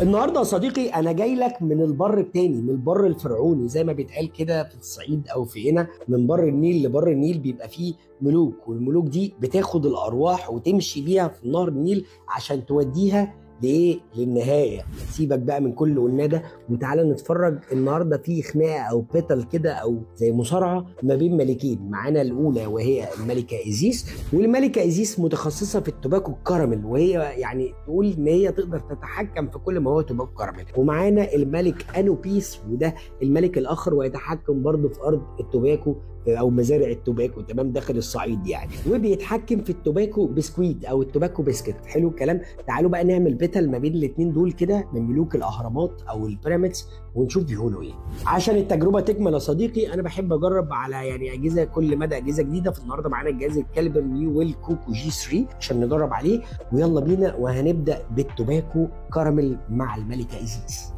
النهارده يا صديقي انا جاي لك من البر التاني، من البر الفرعوني زي ما بيتقال كده في الصعيد او في هنا، من بر النيل لبر النيل بيبقى فيه ملوك، والملوك دي بتاخد الارواح وتمشي بيها في نهر النيل عشان توديها لايه؟ للنهاية. سيبك بقى من كل اللي قلناه ده وتعالى نتفرج النهارده في خناقه او battle كده او زي مصارعه ما بين ملكين. معانا الاولى وهي الملكة ايزيس، والملكة ايزيس متخصصة في ال tobacco الكراميل، وهي يعني تقول ان هي تقدر تتحكم في كل ما هو tobacco caramel. ومعانا الملك انوبيس، وده الملك الاخر ويتحكم برضه في ارض ال tobacco او مزارع ال tobacco، تمام، داخل الصعيد يعني، وبيتحكم في ال tobacco biscuit او ال tobacco biscuit. حلو الكلام. تعالوا بقى نعمل battle ما بين الاثنين دول كده من ملوك الاهرامات او ال pyramids ونشوف بيقولوا ايه. عشان التجربة تكمل يا صديقي انا بحب اجرب على يعني اجهزة كل مدى اجهزة جديدة، فالنهارده معانا الجهاز ال Caliburn Uwell Coco G3 عشان نجرب عليه، ويلا بينا. وهنبدا بال tobacco caramel مع الملكة ايزيس.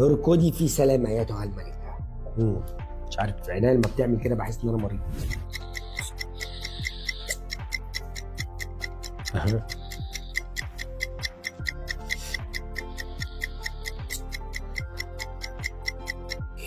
اركضي في سلامة ايتها الملكة. مش عارف عينيا لما بتعمل كده بحس ان انا مريض.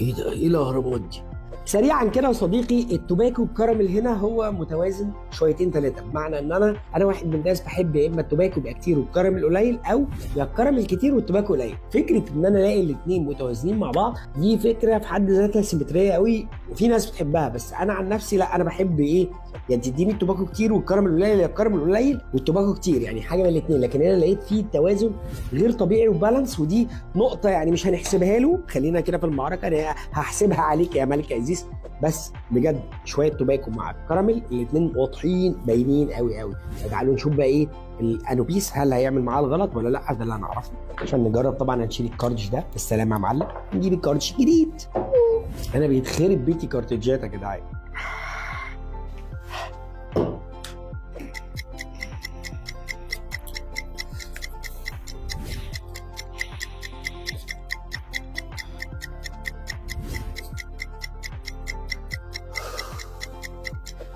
ايه ده؟ ايه الاهرامات دي؟ سريعا كده يا صديقي، ال tobacco الكراميل هنا هو متوازن شويتين ثلاثة، بمعنى ان انا واحد من الناس بحب يا اما ال tobacco يبقى كتير والكراميل قليل، او يا الكراميل كتير وال tobacco قليل. فكرة ان انا الاقي الاثنين متوازنين مع بعض دي فكرة في حد ذاتها symmetry قوي، وفي ناس بتحبها، بس انا عن نفسي لا، انا بحب ايه؟ يعني تديني ال tobacco كتير والكراميل قليل، يا الكراميل قليل وال tobacco كتير، يعني حاجة من الاثنين. لكن انا لقيت فيه توازن غير طبيعي و balance، ودي نقطة يعني مش هنحسبها له، خلينا كده في المعركة، انا هحسبها عليك يا ملكه ايزيس. بس بجد شوية tobacco مع الكراميل الاثنين واضحين باينين قوي قوي. تعالوا نشوف بقى ايه الانوبيس، هل هيعمل معاه الغلط ولا لا؟ ده اللي هنعرفه عشان نجرب. طبعا هنشيل ال cartridge ده بالسلامة يا معلم، نجيب ال cartridge الجديد. انا بيتخرب بيتي كارتجات يا جدعان.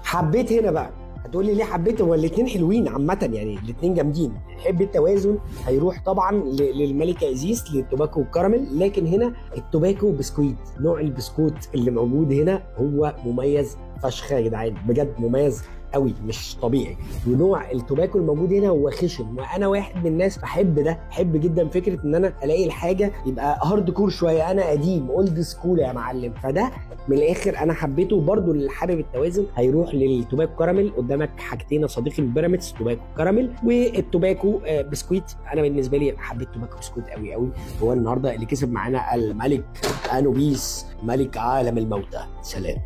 حبيت هنا بقى، هتقول لي ليه حبيت؟ هو الاثنين حلوين عامة يعني، الاثنين جامدين. حب التوازن هيروح طبعا للملكه ايزيس لل tobacco الكراميل، لكن هنا ال tobacco biscuit، نوع البسكوت اللي موجود هنا هو مميز فشخ يا جدعان، بجد مميز قوي مش طبيعي. ونوع ال tobacco الموجود هنا هو خشن، وانا واحد من الناس بحب ده، بحب جدا فكرة ان انا الاقي الحاجة يبقى hardcore شوية، انا قديم old school يا معلم، فده من الاخر انا حبيته. برده اللي حابب التوازن هيروح لل tobacco caramel. قدامك حاجتين يا صديقي من pyramids، tobacco caramel وال tobacco biscuit. انا بالنسبة لي حبيت tobacco biscuit قوي قوي. هو النهارده اللي كسب معانا الملك انوبيس، ملك عالم الموتى. سلام.